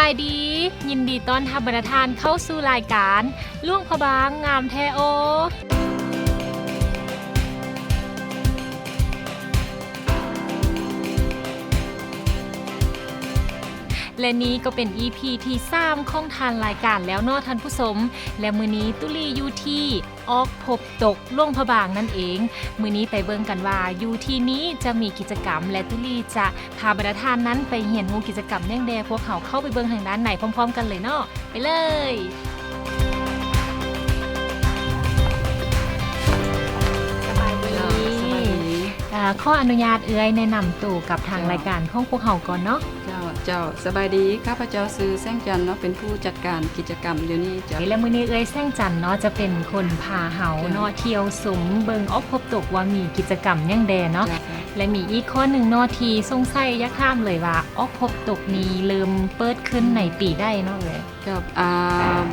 ສະບາຍດີ ຍິນດີຕ້ອນຮັບບັນດາທ່ານເຂົ້າສູ່ລາຍການ ຫຼວງພະບາງງາມແທ້ໂອ. ແລະນີ້ກໍເປັນອີພີທີສາມຂອງທ່ານລາຍການແລ້ວເນາະທ່ານຜູ້ຊົມ ແລະມື້ນີ້ຕຸລີຢູ່ທີ່ ອອກພົບຕົກຫຼວງພະບາງນັ້ນເອງ. ມື້ນີ້ໄປເບິ່ງກັນວ່າຢູ່ທີ່ນີ້ຈະມີກິດຈະກຳ ແລະຕຸລີຈະພາບັນດາທ່ານນັ້ນໄປຮຽນຮູ້ກິດຈະກຳຫຍັງແດ່. ພວກເຮົາເຂົ້າໄປເບິ່ງທາງດ້ານໃນພ້ອມໆກັນເລີຍເນາະ. ໄປເລີຍ. ສະບາຍດີ. ເຈົ້າ ສະບາຍດີ. ອາ ຂໍອະນຸຍາດເອື້ອຍແນະນຳໂຕກັບທາງ ເຈົ້າ ລາຍການຂອງພວກເຮົາກ່ອນເນາະ. ເຈົ້າ ເຈົ້າ ສະບາຍດີ ຂ້າພະເຈົ້າຊື່ແສງຈັນເນາະ ເປັນຜູ້ຈັດການກິດຈະກຳຢູ່ນີ້ເຈົ້າ. ແລະມື້ນີ້ເອື້ອຍແສງຈັນເນາະ ຈະເປັນຄົນພາເຮົາເນາະ ເຈົ້າ ທ່ຽວຊົມເບິ່ງອອກພົບຕົກວ່າມີກິດຈະກຳຫຍັງແດ່ເນາະ. ເຈົ້າ ແລະມີອີກຂໍ້ໜຶ່ງເນາະທີ່ສົງໄສຢາກຖາມເລີຍວ່າ ອອກພົບຕົກນີ້ເລີ່ມເປີດຂຶ້ນໃນປີໃດເນາະເອື້ອຍ? ເຈົ້າ ອາ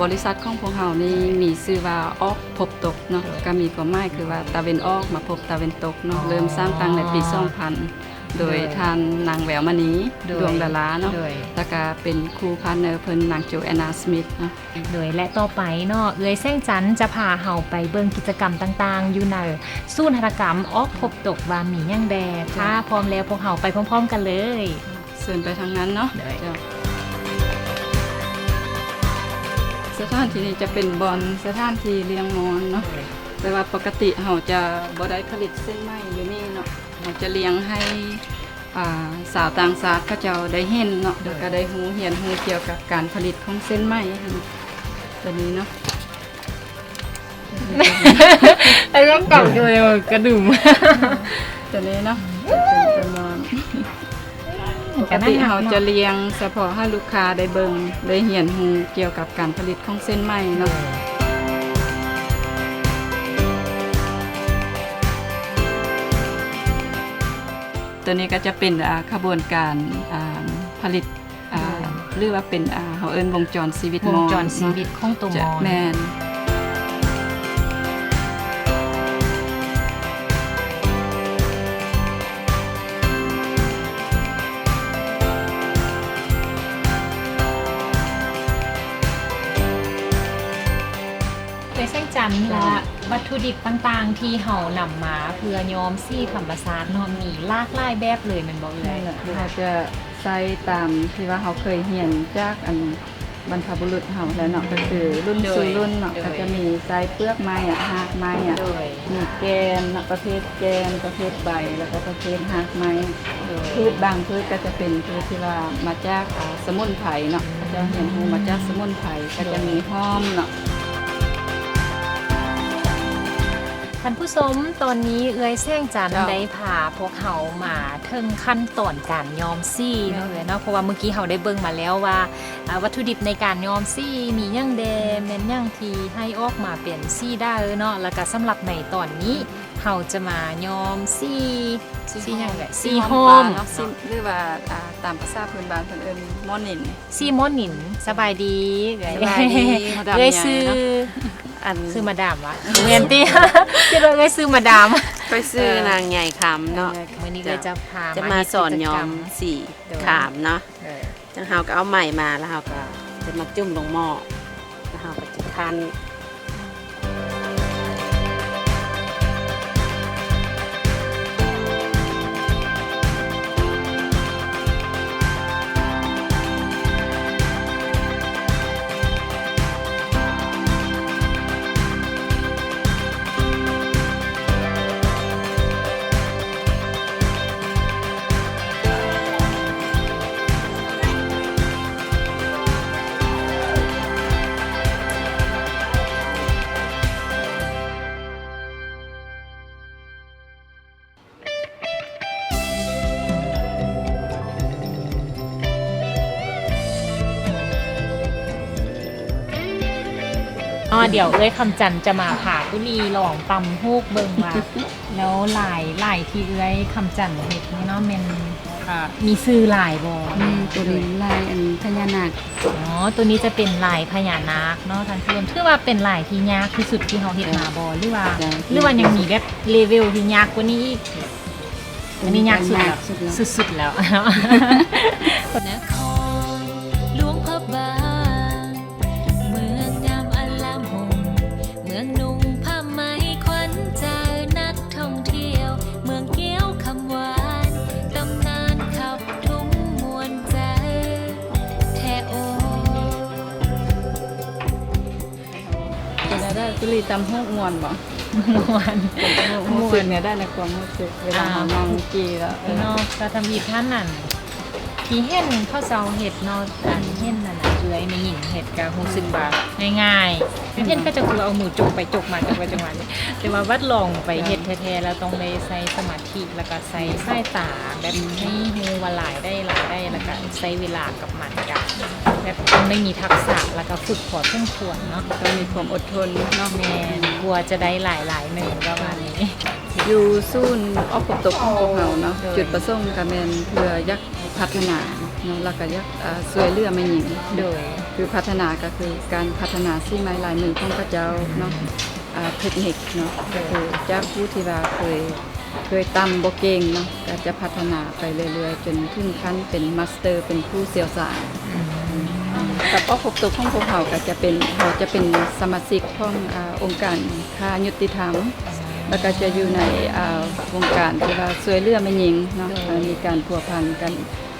ບໍລິສັດຂອງພວກເຮົານີ້ມີຊື່ວ່າ ອອກພົບຕົກເນາະ ເຈົ້າ ກໍມີຄວາມໝາຍຄືວ່າຕາເວັນອອກມາພົບຕາເວັນຕົກເນາະ. ອໍ ເລີ່ມສ້າງຕັ້ງໃນປີສອງພັນ ໂດຍ ໂດຍ ທ່ານນາງແວວມະນີ ໂດຍ ດວງດາລາເນາະ ໂດຍ ແລ້ວກະເປັນຄູ່ພາດເນີເພິ່ນນາງໂຈແອນນາ ສະມິດເນາະ. ໂດຍ ແລະຕໍ່ໄປເນາະ ເອື້ອຍແສງຈັນຈະພາເຮົາໄປເບິ່ງກິດຈະກຳຕ່າງໆ ຢູ່ໃນສູນຫັດຖະກຳອອກພົບຕົກວ່າມີຫຍັງແດ່. ເຈົ້າ ຖ້າພ້ອມແລ້ວພວກເຮົາໄປພ້ອມໆກັນເລີຍ. ເຊີນໄປທາງນັ້ນເນາະ. ໂດຍ ເຈົ້າ ສະຖານທີ່ນີ້ຈະເປັນບ່ອນສະຖານທີ່ລ້ຽງມອນເນາະ ໂດຍ ແຕ່ວ່າປົກກະຕິເຮົາຈະບໍ່ໄດ້ຜະລິດເສັ້ນໄໝຢູ່ນີ້ເນາະ. ເຮົາຈະລ້ຽງໃຫ້ ອ່າ ຊາວຕ່າງຊາດເຂົາເຈົ້າໄດ້ເຫັນເນາະ ໂດຍ ແລ້ວກໍໄດ້ຮູ້ ຮຽນຮູ້ກ່ຽວກັບການຜະລິດຂອງເສັ້ນໄໝຫັ້ນ ຕົວນີ້ເນາະ. ໄອ້ເລື່ອງເກົ່າເລີຍກະດຸມ ຕົວນີ້ເນາະ ຈະເປັນປະມານ ປົກກະຕິເຮົາຈະລ້ຽງສະເພາະໃຫ້ລູກຄ້າໄດ້ເບິ່ງ ໄດ້ຮຽນຮູ້ກ່ຽວກັບການຜະລິດຂອງເສັ້ນໄໝເນາະ. ຕົວນີ້ກໍຈະເປັນ ອ່າ ຂະບວນການ ອ່າ ຜະລິດ ອ່າ ໂດຍ ຫຼືວ່າເປັນ ອ່າ ເຮົາເອີ້ນວົງຈອນຊີວິດມອນ ວົງຈອນຊີວິດຂອງໂຕມອນ ແມ່ນ. ເອື້ອຍແສງຈັນ ເຈົ້າ ລະວັດຖຸດິບຕ່າງໆທີ່ເຮົານຳມາເພື່ອຍ້ອມສີທຳມະຊາດເນາະ ມີຫຼາກຫຼາຍແບບເລີຍແມ່ນບໍ່ເອື້ອຍ? ແມ່ນແຫຼະ ເຮົາຈະໃຊ້ຕາມທີ່ວ່າເຮົາເຄີຍຮຽນຈາກ ອັນ ບັນພະບຸລຸດເຮົາແລ້ວເນາະ ກໍຄືລຸ້ນສູ່ລຸ້ນເນາະ ໂດຍ ກໍຈະມີໃຊ້ເປືອກໄມ້ອະ ຮາກໄມ້ອະ ໂດຍ ມີແກ່ນເນາະ ປະເພດແກ່ນ ປະເພດໃບ ແລ້ວກໍປະເພດຮາກໄມ້ ໂດຍ ພືດບາງພືດກໍຈະເປັນພືດທີ່ວ່າມາຈາກ ອ່າ ສະໝຸນໄພເນາະ ເຂົາເຈົ້າຮຽນຮູ້ມາຈາກສະໝຸນໄພ ກໍຈະມີຫອມເນາະ. ທ່ານຜູ້ຊົມ ຕອນນີ້ເອື້ອຍແສງຈັນ ເຈົ້າ ໄດ້ພາພວກເຮົາມາເຖິງຂັ້ນຕອນການຍ້ອມສີເນາະ ແມ່ນ ເອື້ອຍເນາະ ເພາະວ່າມື້ກີ້ເຮົາໄດ້ເບິ່ງມາແລ້ວວ່າ ອ່າ ວັດຖຸດິບໃນການຍ້ອມສີມີຫຍັງແດ່ ແມ່ນຫຍັງທີ່ໃຫ້ອອກມາເປັນສີດາເນາະ ແລ້ວກະສຳລັບໃນຕອນນີ້ ເຮົາຈະມາຍ້ອມສີ ສີຫຍັງເອື້ອຍ? ສີຫອມ ສີຫອມປາເນາະ ສີ ຫຼືວ່າ ອ່າ ຕາມພາສາພື້ນບ້ານເພິ່ນເອີ້ນໝໍ້ນິນ. ສີໝໍ້ນິນ ສະບາຍດີເອື້ອຍ. ສະບາຍດີ ມາດາມ ເອື້ອຍຊື່ ໃຫຍ່ເນາະ ອັນ ຊື່ມາດາມຫວາ? ແມ່ນຕິ ຄິດວ່າເອື້ອຍຊື່ມາດາມ. ຂ້ອຍຊື່ ເອີ ນາງໃຫຍ່ຄຳເນາະ. ເອີ ມື້ນີ້ເອື້ອຍຈະພາ ຈະມາສອນຍ້ອມສີ ໂດຍ ຂາມເນາະ. ເອີ ຈັ່ງເຮົາກໍເອົາໄມ້ມາ ແລ້ວເຮົາກໍຈະມາຈຸ່ມລົງໝໍ້ ແລ້ວເຮົາກໍຈະຄັ້ນ. ອໍ ດຽວເອື້ອຍຄຳຈັນຈະມາພາຕຸລີລອງຕຳຫູກເບິ່ງວ່າ ແລ້ວລາຍ ລາຍທີ່ເອື້ອຍຄຳຈັນເຮັດນີ້ເນາະ ແມ່ນ ເອີ ມີຊື່ລາຍບໍ່? ອືມ ໂຕນີ້ລາຍ ອັນ ພະຍານາກ. ອໍ ໂຕນີ້ຈະເປັນລາຍພະຍານາກເນາະທ່ານຜູ້ຊົມ ຖືວ່າເປັນລາຍທີ່ຍາກທີ່ສຸດທີ່ເຮົາເຮັດມາບໍ່ ຫຼືວ່າ ເຈົ້າ ຫຼືວ່າຍັງມີແບບເລເວວທີ່ຍາກກວ່ານີ້ອີກ? ອັນນີ້ຍາກສຸດແລ້ວ ຍາກສຸດແລ້ວ ສຸດໆແລ້ວ. ນະຄອນຫຼວງພະ ຕຸລີຕຳຫູກມ່ວນບໍ່? ມ່ວນ ຮູ້ສຶກແນວໃດໃນຄວາມຮູ້ສຶກເວລາເຮົານັ່ງຈີ່ແລ້ວ? ເນາະ ກະທຳອິດຫັ້ນນັ້ນ ທີ່ເຫັນເຂົາເຈົ້າເຮັດເນາະ ອັນເຫັນນັ້ນນະ ເອື້ອຍແມ່ຍິງເຮັດກະຮູ້ສຶກວ່າງ່າຍໆ ເຫັນເຂົາເຈົ້າຄືເອົາມືຈົກໄປຈົກມາ ຈົກໄປຈົກມາ ແຕ່ວ່າບັດລອງໄປເຮັດແທ້ໆ ແລ້ວຕ້ອງໄດ້ໃຊ້ສະມາທິ ແລ້ວກະໃຊ້ສາຍຕາ ແບບໃຫ້ຮູ້ວ່າຫຼາຍໄດ້ ຫຼາຍໄດ້ ແລ້ວກະໃຊ້ເວລາກັບມັນ ກະແບບຕ້ອງໄດ້ມີທັກສະ ແລ້ວກະຝຶກພໍສົມຄວນເນາະ ຕ້ອງມີຄວາມອົດທົນເນາະ. ແມ່ນ ກວ່າຈະໄດ້ຫຼາຍໆໜຶ່ງປະມານນີ້. ຢູ່ສູນອອກພົບຕົກຂອງພວກເຮົາເນາະ ໂດຍ ຈຸດປະສົງກະແມ່ນເພື່ອຢາກພັດທະນາເນາະ ແລ້ວກະຢາກ ເອີ່ ຊ່ວຍເຫຼືອແມ່ຍິງ ໂດຍ ຄືພັດທະນາກະຄືການພັດທະນາສີໄມ້ລາຍມືຂອງເຂົາເຈົ້າເນາະ ອືມ ເອີ່ ເທັກນິກເນາະ ໂດຍ ກະຄືຈາກຜູ້ທີ່ວ່າເຄີຍ ເຄີຍຕຳບໍ່ເກັ່ງເນາະ ກະຈະພັດທະນາໄປເລື້ອຍໆ ຈົນເຖິງຂັ້ນເປັນມາສເຕີ ເປັນຜູ້ຊ່ຽວຊານ. ອືມ ກັບອອກພົບຕົກຂອງພວກເຮົາກະຈະເປັນ ເຮົາຈະເປັນສະມາຊິກຂອງ ອາ ອົງການຄ່າຍຸຕິທຳ ແລ້ວກະຈະຢູ່ໃນ ອາ ວົງການທີ່ວ່າຊ່ວຍເຫຼືອແມ່ຍິງເນາະ ໂດຍ ເອີ່ ມີການພົວພັນກັນ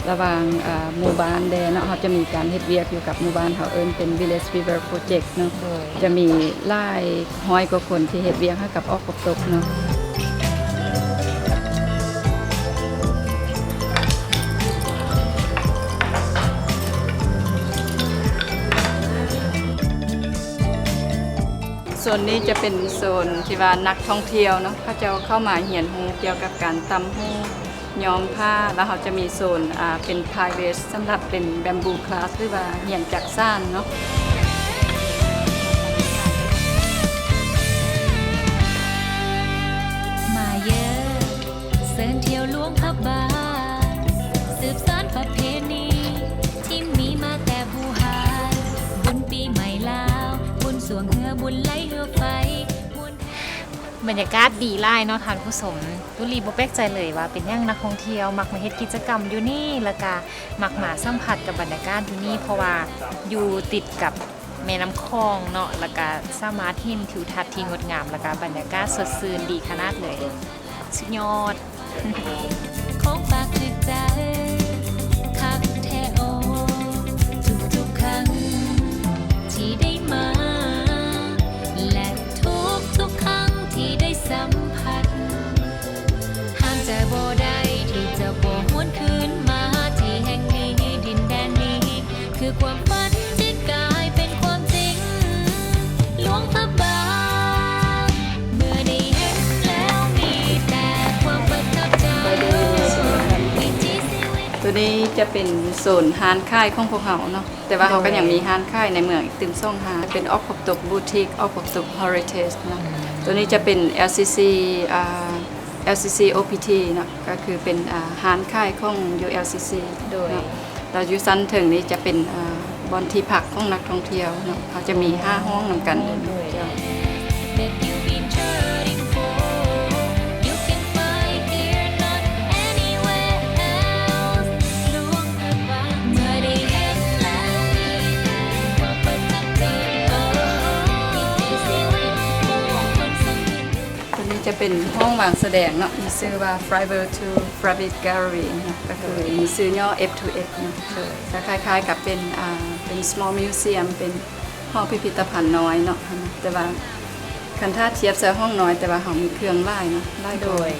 ລະຫວ່າງ ອາ ໝູ່ບ້ານແດ່ເນາະ ເຮົາຈະມີການເຮັດວຽກຢູ່ກັບໝູ່ບ້ານ ເຮົາເອີ້ນເປັນ Village Weaver Project ເນາະ ໂດຍ ຈະມີຫຼາຍຮ້ອຍກວ່າຄົນທີ່ເຮັດວຽກໃຫ້ກັບອອກ ຕົກເນາະ. ໂຊນນີ້ຈະເປັນໂຊນທີ່ວ່ານັກທ່ອງທ່ຽວເນາະ ເຂົາເຈົ້າເຂົ້າມາຮຽນຮູ້ກ່ຽວກັບການຕ່ຳຫູກ ຍ້ອມຜ້າ ແລ້ວເຮົາຈະມີໂຊນ ອາ ເປັນ private ສຳລັບເປັນ bamboo class ຫຼືວ່າຮຽນຈັກສານເນາະ. ມາເຢີ ເຊີນທ່ຽວຫຼວງພະບາງ ສືບສານປະເພນີທີ່ມີມາແຕ່ບູຮານ ບຸນປີໃໝ່ລາວ ບຸນຊ່ວງເຮືອ ບຸນໄຫຼເຮືອໄຟ ບຸນ ບັນຍາກາດດີຫຼາຍເນາະທ່ານຜູ້ຊົມ. ຕຸລີບໍ່ແປກໃຈເລີຍວ່າເປັນຫຍັງນັກທ່ອງທ່ຽວມັກມາເຮັດກິດຈະກຳຢູ່ນີ້ ແລ້ວກະມັກມາສຳຜັດກັບບັນຍາກາດຢູ່ນີ້ ເພາະວ່າຢູ່ຕິດກັບແມ່ນ້ຳຂອງເນາະ ແລ້ວກະສາມາດເຫັນທິວທັດທີ່ງົດງາມ ແລ້ວກະບັນຍາກາດສົດຊື່ນດີຂະໜາດເລີຍ. ສຸດຍອດ. ຂອງຝາກຖືກໃຈຄັກແທ້ໂອ ທຸກໆຄັ້ງທີ່ໄດ້ມາ ແລະ ທຸກໆຄັ້ງທີ່ໄດ້ສຳຜັດ ຫ້າມໃຈບໍ່ໄດ້ທີ່ຈະບໍ່ຫວນຄືນມາທີ່ແຫ່ງນີ້ ດິນແດນນີ້ ຄືຄວາມຝັນທີ່ກາຍເປັນຄວາມຈິງ ຫຼວງພະບາງ ເມື່ອໄດ້ເຫັນແລ້ວມີແຕ່ຄວາມປະທັບໃຈ ວິຖີຊີວິດ. ໂຕນີ້ຈະເປັນໂຊນຮ້ານຂາຍຂອງພວກເຮົາເນາະ ແຕ່ວ່າເຮົາກະຍັງມີຮ້ານຂາຍໃນເມືອງອີກຕື່ມສອງຮ້ານ ເປັນອອກພົບຕົກບູຕິກ ອອກພົບຕົກເຮຣິເທຈເນາະ ໂຕນີ້ຈະເປັນ ແອລຊີຊີ ອາ ແອລຊີຊີ ໂອພີທີ ເນາະ ກະຄືເປັນ ອາ ຮ້ານຂາຍຂອງ ຢູແອລຊີຊີ ໂດຍ ເນາະ ແລ້ວຢູ່ຊັ້ນເທິງນີ້ຈະເປັນ ອາ ບ່ອນທີ່ພັກຂອງນັກທ່ອງທ່ຽວເນາະ ເຮົາຈະມີຫ້າຫ້ອງນຳກັນ ໂດຍ ເຈົ້າ. ໂຕນີ້ຈະເປັນຫ້ອງວາງສະແດງເນາະ ມີຊື່ວ່າ Freiberg to Private Gallery ເນາະ ກະຄືມີຊື່ຫຍໍ້ ເອັຟທູເອັຟ ເນາະ ກະຄ້າຍໆກັບເປັນ ອາ ເປັນ small museum ເປັນຫໍພິພິທະພັນນ້ອຍເນາະ ແຕ່ວ່າຄັນຖ້າທຽບໃສ່ຫ້ອງນ້ອຍ ແຕ່ວ່າເຮົາມີເຄື່ອງຫຼາຍເນາະ ຫຼາຍກວ່າ ໂດຍ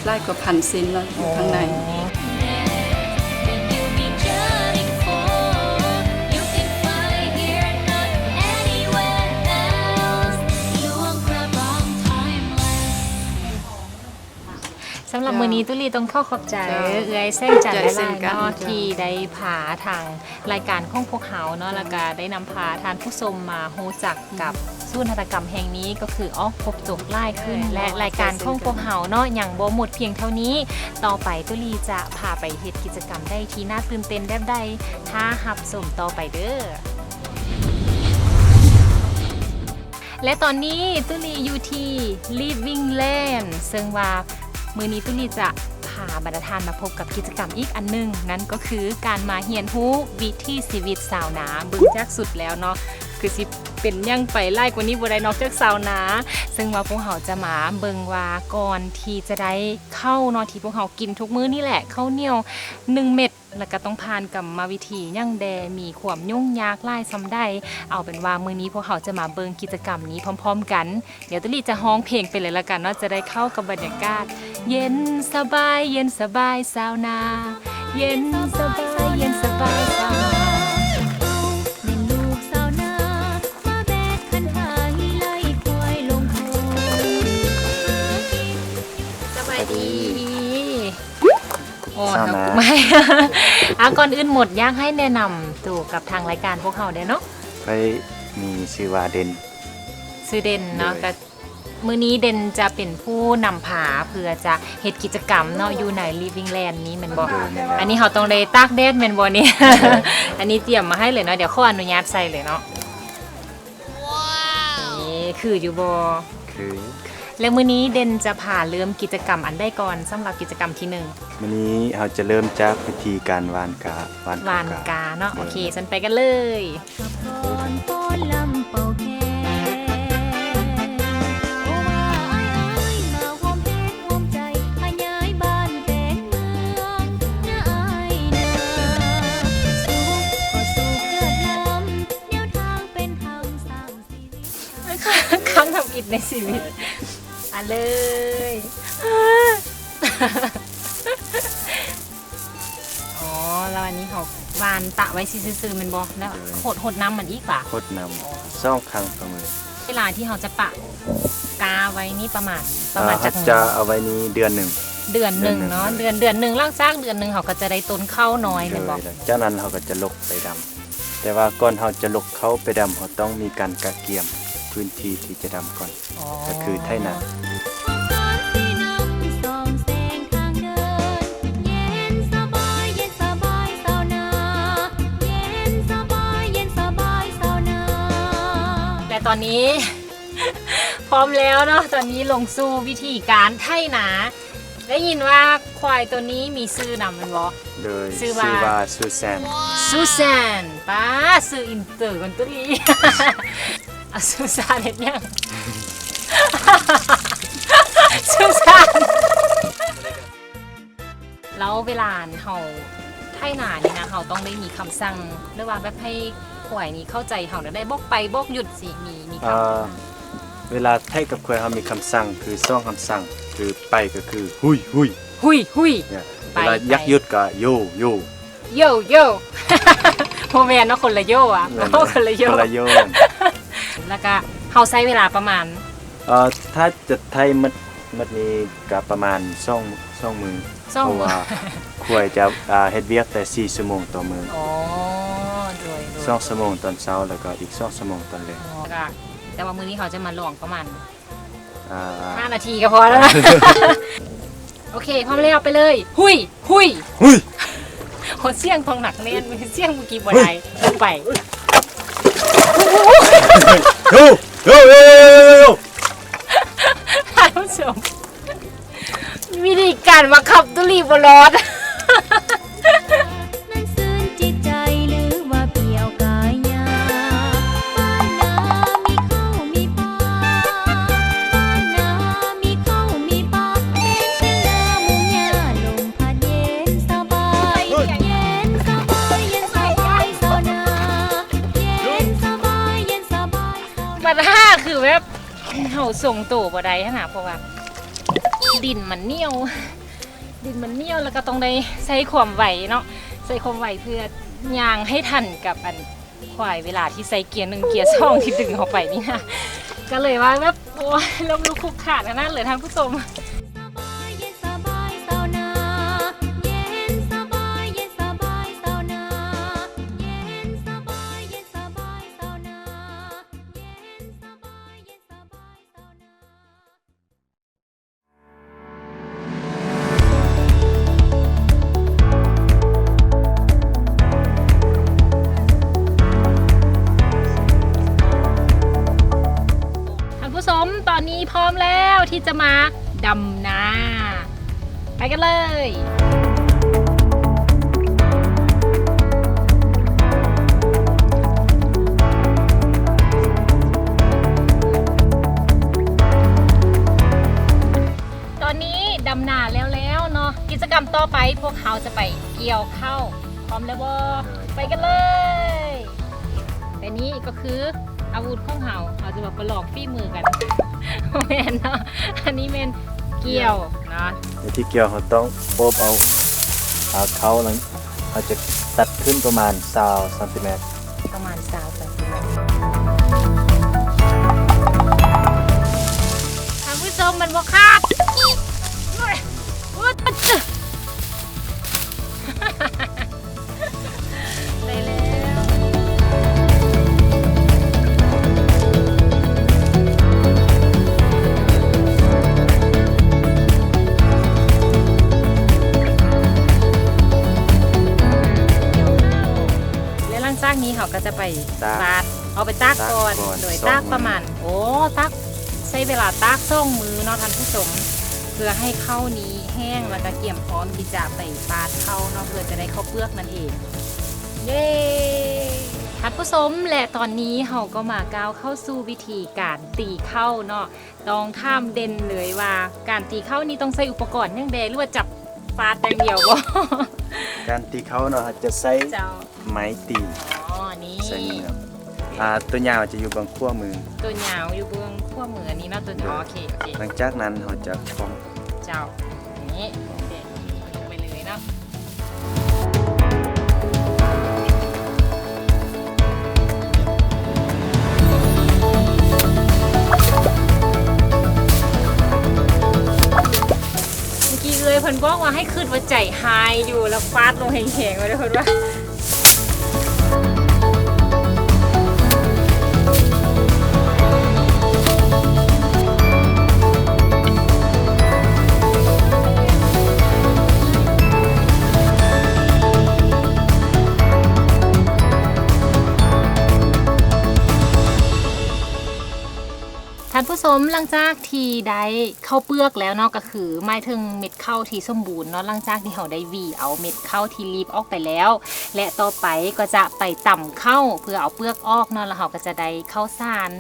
ຫຼາຍກວ່າພັນຊິ້ນເນາະ ຢູ່ຂ້າງໃນ. ອໍ ສຳລັບມື້ນີ້ ຕຸລີຕ້ອງຂໍຂອບໃຈ ເຈົ້າ ເອື້ອຍແສງຈັນ ເຈົ້າ ຫຼາຍໆເນາະ ເຊັ່ນກັນ ທີ່ໄດ້ພາທາງ ລາຍການຂອງພວກເຮົາເນາະ ແລ້ວກະໄດ້ນຳພາທ່ານຜູ້ຊົມມາຮູ້ຈັກກັບສູນຫັດຖະກຳແຫ່ງນີ້ ກໍຄືອອກພົບຕົກຫຼາຍຂຶ້ນ ແລະ ລາຍການຂອງພວກເຮົາເນາະ ຍັງບໍ່ໝົດພຽງເທົ່ານີ້ ຕໍ່ໄປຕຸລີຈະພາໄປເຮັດກິດຈະກຳໃດທີ່ໜ້າຕື່ນເຕັ້ນແບບໃດ ຖ້າຮັບຊົມຕໍ່ໄປເດີ້. ແລະ ຕອນນີ້ຕຸລີຢູ່ທີ່ Living Land ເຊິ່ງວ່າ ມື້ນີ້ຕຸລີຈະພາບັນດາທ່ານມາພົບກັບກິດຈະກຳອີກອັນໜຶ່ງ ນັ້ນກໍຄືການມາຮຽນຮູ້ວິຖີຊີວິດຊາວນາ. ເບິ່ງຈາກຊຸດແລ້ວເນາະ ຄືຊິເປັນຫຍັງໄປຫຼາຍກວ່ານີ້ບໍ່ໄດ້ ນອກຈາກຊາວນາ. ເຊິ່ງວ່າພວກເຮົາຈະມາເບິ່ງວ່າ ກ່ອນທີ່ຈະໄດ້ເຂົ້າເນາະ ທີ່ພວກເຮົາກິນທຸກມື້ນີ້ແຫຼະ ເຂົ້າໜຽວໜຶ່ງເມັດ ແລ້ວກໍຕ້ອງຜ່ານກຳມະວິທີຫຍັງແດ່ ມີຄວາມຫຍຸ້ງຍາກຫຼາຍສ່ຳໃດ. ເອົາເປັນວ່າມື້ນີ້ພວກເຮົາຈະມາເບິ່ງກິດຈະກຳນີ້ພ້ອມໆກັນ. ດຽວຕຸລີຈະຮ້ອງເພງໄປເລີຍລະກັນເນາະ ຈະໄດ້ເຂົ້າກັບບັນຍາກາດ. ເຢັນສະບາຍ ເຢັນສະບາຍຊາວນາ ເຢັນສະບາຍ ເຢັນສະບາຍຊາວນາ. ເຮົາແມ່ນລູກຊາວນາ ມາແບກຄັນໄຖໄລ່ຄວາຍລົງທົ່ງ. ສະບາຍດີ. ໂອ້ ຊາວນາ ອ່າ ກ່ອນອື່ນໝົດ ຢາກໃຫ້ແນະນຳໂຕກັບທາງລາຍການພວກເຮົາແດ່ເນາະ. ຂ້ອຍມີຊື່ວ່າເດັ່ນ. ຊື່ເດັ່ນເນາະ. ໂດຍ. ກະ ມື້ນີ້ເດັ່ນຈະເປັນຜູ້ນຳພາເພື່ອຈະເຮັດກິດຈະກຳເນາະ ຢູ່ໃນ Living Land ນີ້ແມ່ນບໍ່? ໂດຍ ແມ່ນແລ້ວ. ອັນນີ້ເຮົາຕ້ອງໄດ້ຕາກແດດແມ່ນບໍ່ນີ້? ແມ່ນແລ້ວ. ອັນນີ້ຕຽມມາໃຫ້ເລີຍເນາະ ດຽວຂໍອະນຸຍາດໃສ່ເລີຍເນາະ. ນີ້ຄືຢູ່ບໍ່? ຄື. ແລ້ວມື້ນີ້ເດັ່ນຈະພາເລີ່ມກິດຈະກຳອັນໃດກ່ອນ ສຳລັບກິດຈະກຳທີໜຶ່ງ? ມື້ນີ້ເຮົາຈະເລີ່ມຈາກພິທີການຫວ່ານກາ ຫວ່ານ ຫວ່ານກາເນາະ. ໂອເຄ ຊັ້ນໄປກັນເລີຍ. ຄັ້ງທຳອິດໃນຊີວິດ. ມາເລີຍ. ອໍ ແລ້ວອັນນີ້ເຮົາຫວ່ານປະໄວ້ຊື່ໆແມ່ນບໍ່? ແລ້ວ ໂດຍ ຫົດ ຫົດນ້ຳມັນອີກປະ? ຫົດນ້ຳ ອໍ ສອງຄັ້ງຕໍ່ມື້. ເວລາທີ່ເຮົາຈະປະກ້າໄວ້ນີ້ປະມານ ປະມານຈັກມື້? ເຮົາຈະເອົາໄວ້ນີ້ເດືອນໜຶ່ງ. ເດືອນໜຶ່ງເນາະ. ເດືອນໜຶ່ງ ເດືອນ ເດືອນໜຶ່ງ ຫຼັງຈາກເດືອນໜຶ່ງເຮົາກໍຈະໄດ້ຕົ້ນເຂົ້ານ້ອຍແມ່ນບໍ່? ໂດຍ. ຈາກນັ້ນເຮົາກໍຈະຫຼົກໄປດຳ. ແຕ່ວ່າກ່ອນເຮົາຈະຫຼົກເຂົ້າໄປດຳ ເຮົາຕ້ອງມີການກະກຽມພື້ນທີ່ທີ່ຈະດຳກ່ອນ. ອໍ ກໍຄືໄຖນາ. ແຕ່ຕອນນີ້ພ້ອມແລ້ວເນາະ. ຕອນນີ້ລົງສູ່ວິທີການໄຖນາ. ໄດ້ຍິນວ່າຄວາຍໂຕນີ້ມີຊື່ນຳແມ່ນບໍ່? ໂດຍ. ຊື່ວ່າ? ຊື່ວ່າ Susan. Susan. ປ້າ ຊື່ອິນເຕີກວ່າຕຸລີ. ອາ Susan ເຮັດຫຍັງ? Susan. ແລ້ວເວລາເຮົາໄຖນານີ້ນະ ເຮົາຕ້ອງໄດ້ມີຄຳສັ່ງ ຫຼືວ່າແບບໃຫ້ຄວາຍນີ້ເຂົ້າໃຈເຮົາ ແນວໃດ ບອກໄປບອກຢຸດ ຊິມີ ມີຄຳ ເອີ ເວລາໄຖກັບຄວາຍເຮົາມີຄຳສັ່ງ ຄືສອງຄຳສັ່ງ ຄືໄປກໍຄື ຮຸຍ ຮຸຍ ຮຸຍ ຮຸຍ ເວລາຢາກຢຸດກໍ ໂຢ ໂຢ ໂຢ ໂຢ. ບໍ່ແມ່ນເນາະ ຄົນລະໂຢອະ. ແມ່ນ ຄົນລະໂຢ ຄົນລະໂຢ. ແລ້ວກະເຮົາໃຊ້ເວລາປະມານ ເອີ ຖ້າຈະໄຖໝົດ ໝົດນີ້ກະປະມານສອງ ສອງມື້ ສອງມື້ ເພາະວ່າຄວາຍຈະ ອ່າ ເຮັດວຽກແຕ່ສີ່ຊົ່ວໂມງຕໍ່ມື້. ອໍ ໂດຍ ໂດຍ ສອງຊົ່ວໂມງຕອນເຊົ້າ ແລ້ວກໍອີກສອງຊົ່ວໂມງຕອນແລງ. ອໍ ແລ້ວກະ ແຕ່ວ່າມື້ນີ້ເຮົາຈະມາລອງປະມານ ອ່າ ຫ້ານາທີກໍພໍແລ້ວນະ. ໂອເຄ ພ້ອມແລ້ວ ໄປເລີຍ. ຮຸຍ ຮຸຍ ຮຸຍ. ໂຫ ສຽງຕ້ອງໜັກແໜ້ນ ສຽງເມື່ອກີ້ບໍ່ໄດ້. ໄປ. ໂຢ ໂຢ ໂຢ. ທ່ານຜູ້ຊົມ ວິທີການບັງຄັບຕຸລີບໍ່ລອດ. ບັນຫາຄືແບບ ເຮົາຊົງໂຕບໍ່ໄດ້ຫັ້ນນະ ເພາະວ່າດິນມັນໜຽວ ດິນມັນໜຽວ ແລ້ວກໍຕ້ອງໄດ້ໃຊ້ຄວາມໄວເນາະ ໃຊ້ຄວາມໄວເພື່ອຍ່າງໃຫ້ທັນກັບອັນ ຄວາຍເວລາທີ່ໃສ່ເກຍໜຶ່ງເກຍສອງທີ່ດຶງເຮົາໄປນີ້ນະ ກໍເລີຍວ່າແບບ ໂອ້ຍ ລົ້ມລຸກຄຸກຄານຂະໜາດເລີຍທ່ານຜູ້ຊົມ. ທ່ານຜູ້ຊົມ ຕອນນີ້ພ້ອມແລ້ວທີ່ຈະມາດຳນາ. ໄປກັນເລີຍ. ຕອນນີ້ດຳນາແລ້ວໆເນາະ ກິດຈະກຳຕໍ່ໄປພວກເຮົາຈະໄປກ່ຽວເຂົ້າ ພ້ອມແລ້ວບໍ່? ໂດຍ ໄປກັນເລີຍ. ແຕ່ນີ້ກໍຄືອາວຸດຂອງເຮົາ ເຮົາຈະມາປະລອງຝີມືກັນ. ບໍ່ແມ່ນເນາະ ອັນນີ້ແມ່ນກ້ຽວເນາະ. ວິທີກ້ຽວ ເຮົາຕ້ອງໂອບເອົາ ເອົາເຂົ້າ ແລ້ວເຮົາຈະຕັດຂຶ້ນປະມານຊາວຊັງຕີແມັດ. ປະມານຊາວຊັງຕີແມັດ. ທ່ານຜູ້ຊົມ ມັນບໍ່ຂາດ. ໂອ້ຍ ໂອ້ຍ ໄດ້ແລ້ວ. ແລະ ຫຼັງຈາກນີ້ເຮົາກໍຈະໄປຕາກ ຕາກ ເອົາໄປຕາກກ່ອນ ຕາກກ່ອນ ໂດຍຕາກປະມານ ສອງມື້ ໂອ້ ຕາກ ໃຊ້ເວລາຕາກສອງມື້ເນາະທ່ານຜູ້ຊົມ ເພື່ອໃຫ້ເຂົ້ານີ້ແຫ້ງ ແລ້ວກໍກຽມພ້ອມທີ່ຈະໄປປາດເຂົ້າເນາະ ເພື່ອຈະໄດ້ເຂົ້າເປືອກນັ້ນເອງ. ເຢ້ ທ່ານຜູ້ຊົມ ແລະ ຕອນນີ້ເຮົາກໍມາກ້າວເຂົ້າສູ່ວິທີການຕີເຂົ້າເນາະ. ຕ້ອງຖາມເດັ່ນເລີຍວ່າ ການຕີເຂົ້ານີ້ຕ້ອງໃຊ້ອຸປະກອນຫຍັງແດ່ ຫຼືວ່າຈັບຟາດຢ່າງດຽວບໍ່? ການຕີເຂົ້າເນາະ ເຮົາຈະໃຊ້ ເຈົ້າ ໄມ້ຕີ. ອໍ ນີ້ ໃຊ້ມື. ອ່າ ຕົວຍາວຈະຢູ່ເບື້ອງຂວາມື. ຕົວຍາວຢູ່ເບື້ອງຂວາມືອັນນີ້ເນາະ ຕົວ ໂດຍ ໂອເຄ ໂອເຄ. ຫຼັງຈາກນັ້ນເຮົາຈະປ້ອງ. ເຈົ້າ ນີ້ ປ້ອງ ໂອເຄ ລົງໄປເລີຍເນາະ. ເມື່ອກີ້ເອື້ອຍເພິ່ນບອກວ່າໃຫ້ຄິດວ່າໃຈຮ້າຍຢູ່ ແລ້ວຟາດລົງແຮງໆ ວ່າເດີ້ ເພິ່ນວ່າ. ທ່ານຜູ້ຊົມ ຫຼັງຈາກທີ່ໄດ້ເຂົ້າເປືອກແລ້ວເນາະ ກໍຄືໝາຍເຖິງເມັດເຂົ້າທີ່ສົມບູນເນາະ ຫຼັງຈາກທີ່ເຮົາໄດ້ຫວີເອົາເມັດເຂົ້າທີ່ລີບອອກໄປແລ້ວ ແລະ ຕໍ່ໄປກໍຈະໄປຕຳເຂົ້າເພື່ອເອົາເປືອກອອກເນາະ ແລ້ວເຮົາກໍຈະໄດ້ເຂົ້າສານ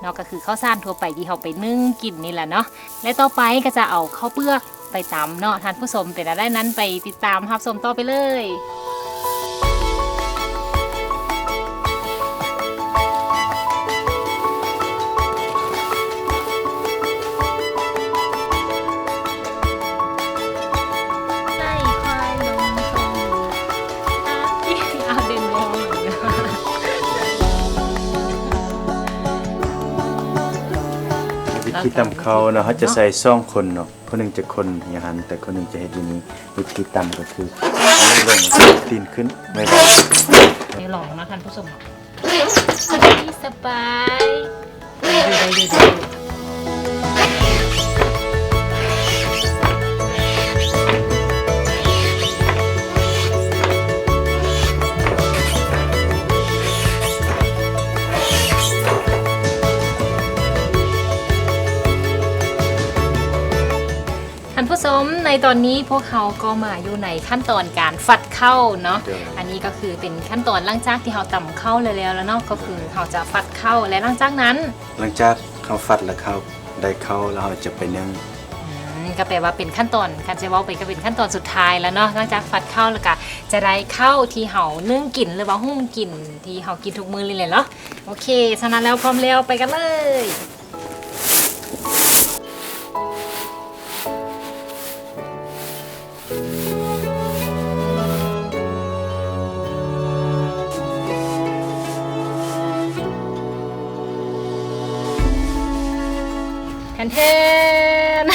ເນາະ ກໍຄືເຂົ້າສານທົ່ວໄປທີ່ເຮົາໄປໜຶ້ງກິນນີ້ແຫຼະເນາະ ແລະ ຕໍ່ໄປກໍຈະເອົາເຂົ້າເປືອກ ໄປຕຳເນາະທ່ານຜູ້ຊົມ ເປັນແນວໃດນັ້ນ ໄປຕິດຕາມຮັບຊົມຕໍ່ໄປເລີຍ. ວິທີຕຳເຂົ້າເນາະ ເຮົາຈະໃສ່ສອງຄົນເນາະ. ຄົນໜຶ່ງຈະຄົນຢູ່ຫັ້ນ ແຕ່ຄົນໜຶ່ງຈະເຮັດຢູ່ນີ້. ວິທີຕຳກໍຄືເອົາມືລົງ ຕີນຂຶ້ນ ໄວໆ. ໄດ້ລອງເນາະທ່ານຜູ້ຊົມເນາະ ສະບາຍ ໄດ້ຢູ່ ໄດ້ຢູ່ ໄດ້ຢູ່. ທ່ານຜູ້ຊົມ ໃນຕອນນີ້ພວກເຮົາກໍມາຢູ່ໃນຂັ້ນຕອນການຟັດເຂົ້າເນາະ. ໂດຍ ອັນນີ້ກໍຄືເປັນຂັ້ນຕອນຫຼັງຈາກທີ່ເຮົາຕຳເຂົ້າແລ້ວໆ ແລ້ວເນາະ ກໍຄື ໂດຍ ເຮົາຈະຟັດເຂົ້າ ແລະ ຫຼັງຈາກນັ້ນ ຫຼັງຈາກເຮົາຟັດແລ້ວ ເຂົ້າ ໄດ້ເຂົ້າແລ້ວ ເຮົາຈະໄປໜຶ້ງ. ອືມ ກໍແປວ່າເປັນຂັ້ນຕອນ ຄັນຈະເວົ້າໄປກໍເປັນຂັ້ນຕອນສຸດທ້າຍແລ້ວເນາະ ຫຼັງຈາກຟັດເຂົ້າແລ້ວ ກໍຈະໄດ້ເຂົ້າທີ່ເຮົາໜຶ້ງກິນ ຫຼືວ່າຫຸ້ມກິນ ທີ່ເຮົາກິນທຸກມື້ນີ້ແຫຼະເນາະ. ໂອເຄ ສະນັ້ນແລ້ວ ພ້ອມແລ້ວ ໄປກັນເລີຍ. ແທນ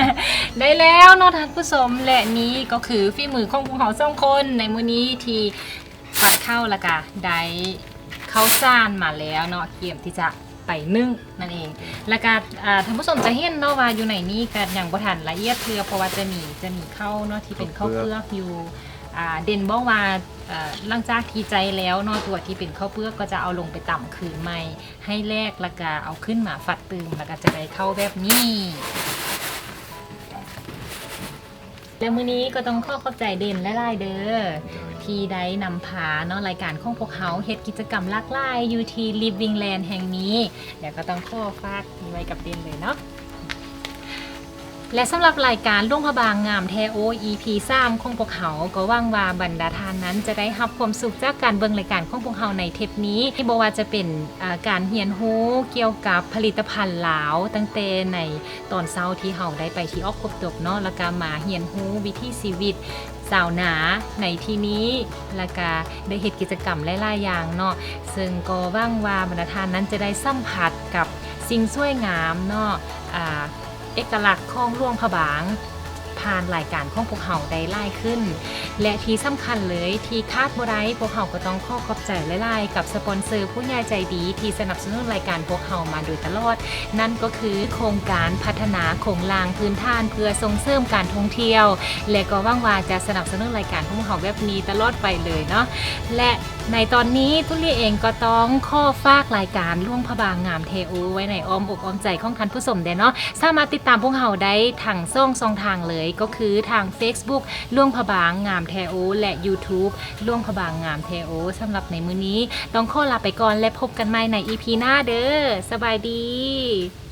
ໆ ໄດ້ແລ້ວເນາະທ່ານຜູ້ຊົມ ແລະ ນີ້ກໍຄືຝີມືຂອງພວກເຮົາສອງຄົນໃນມື້ນີ້ທີ່ ຟັດເຂົ້າ ແລ້ວກະໄດ້ເຂົ້າສານມາແລ້ວເນາະ ກຽມທີ່ຈະໄປໜຶ້ງນັ້ນເອງ. ແລ້ວກະ ອາ ທ່ານຜູ້ຊົມຈະເຫັນເນາະວ່າຢູ່ໃນນີ້ກະຍັງບໍ່ທັນລະອຽດເທື່ອ ເພາະວ່າຈະມີ ຈະມີເຂົ້າເນາະ ທີ່ເປັນເຂົ້າເປືອກຢູ່. ອາ ເດັ່ນບອກວ່າ ເອີ ຫຼັງຈາກທີ່ໃຈແລ້ວເນາະ ຕົວທີ່ເປັນເຂົ້າເປືອກກໍຈະເອົາລົງໄປຕຳຄືນໃໝ່ໃຫ້ແຫຼກ ແລ້ວກະເອົາຂຶ້ນມາຟັດຕື່ມ ແລ້ວກະຈະໄດ້ເຂົ້າແບບນີ້. ແລະ ມື້ນີ້ກໍຕ້ອງຂໍຂອບໃຈເດັ່ນຫຼາຍໆເດີ້ ໂດຍ ທີ່ໄດ້ນຳພາເນາະ ລາຍການຂອງພວກເຮົາເຮັດກິດຈະກຳຫຼາກຫຼາຍຢູ່ທີ່ Living Land ແຫ່ງນີ້ ແລ້ວກໍຕ້ອງຂໍຝາກນີ້ໄວ້ກັບເດັ່ນເລີຍເນາະ. ແລະສຳລັບລາຍການຫຼວງພະບາງງາມແທ້ໂອ້ ອີພີສາມຂອງພວກເຮົາ ກໍຫວັງວ່າບັນດາທ່ານນັ້ນຈະໄດ້ຮັບຄວາມສຸກຈາກການເບິ່ງລາຍການຂອງພວກເຮົາໃນເທບນີ້ ບໍ່ວ່າຈະເປັນ ເອີ ການຮຽນຮູ້ກ່ຽວກັບຜະລິດຕະພັນລາວ ຕັ້ງແຕ່ໃນຕອນເຊົ້າທີ່ເຮົາໄດ້ໄປທີ່ອອກພົບຕົກເນາະ ແລ້ວກໍມາຮຽນຮູ້ວິຖີຊີວິດຊາວນາໃນທີ່ນີ້ ແລ້ວກໍໄດ້ເຮັດກິດຈະກຳຫຼາຍໆຢ່າງເນາະ ເຊິ່ງກໍຫວັງວ່າບັນດາທ່ານນັ້ນຈະໄດ້ສຳຜັດກັບສິ່ງສວຍງາມເນາະ ອາ ເອກະລັກຂອງຫຼວງພະບາງ ຜ່ານລາຍການຂອງພວກເຮົາໄດ້ຫຼາຍຂຶ້ນ ແລະທີ່ສຳຄັນເລີຍທີ່ຂາດບໍ່ໄດ້ ພວກເຮົາກໍຕ້ອງຂໍຂອບໃຈຫຼາຍໆກັບສະປອນເຊີຜູ້ໃຫຍ່ໃຈດີທີ່ສະໜັບສະໜູນລາຍການພວກເຮົາມາໂດຍຕະຫຼອດ ນັ້ນກໍຄືໂຄງການພັດທະນາໂຄງລ່າງພື້ນຖານເພື່ອສົ່ງເສີມການທ່ອງທ່ຽວ ແລະກໍຫວັງວ່າຈະສະໜັບສະໜູນລາຍການຂອງພວກເຮົາແບບນີ້ຕະຫຼອດໄປເລີຍເນາະ ແລະ ໃນຕອນນີ້ຕຸລີເອງກໍຕ້ອງຂໍຝາກລາຍການຫຼວງພະບາງງາມແທ້ໂອ້ ໄວ້ໃນອ້ອມອົກອ້ອມໃຈຂອງທ່ານຜູ້ຊົມແດ່ເນາະ ສາມາດຕິດຕາມພວກເຮົາໄດ້ທັງສອງຊ່ອງທາງເລີຍ ກໍຄືທາງເຟສບຸກຫຼວງພະບາງງາມແທ້ໂອ້ ແລະຢູທູບຫຼວງພະບາງງາມແທ້ໂອ້ ສຳລັບໃນມື້ນີ້ຕ້ອງຂໍລາໄປກ່ອນ ແລະພົບກັນໃໝ່ໃນອີພີໜ້າເດີ້ ສະບາຍດີ.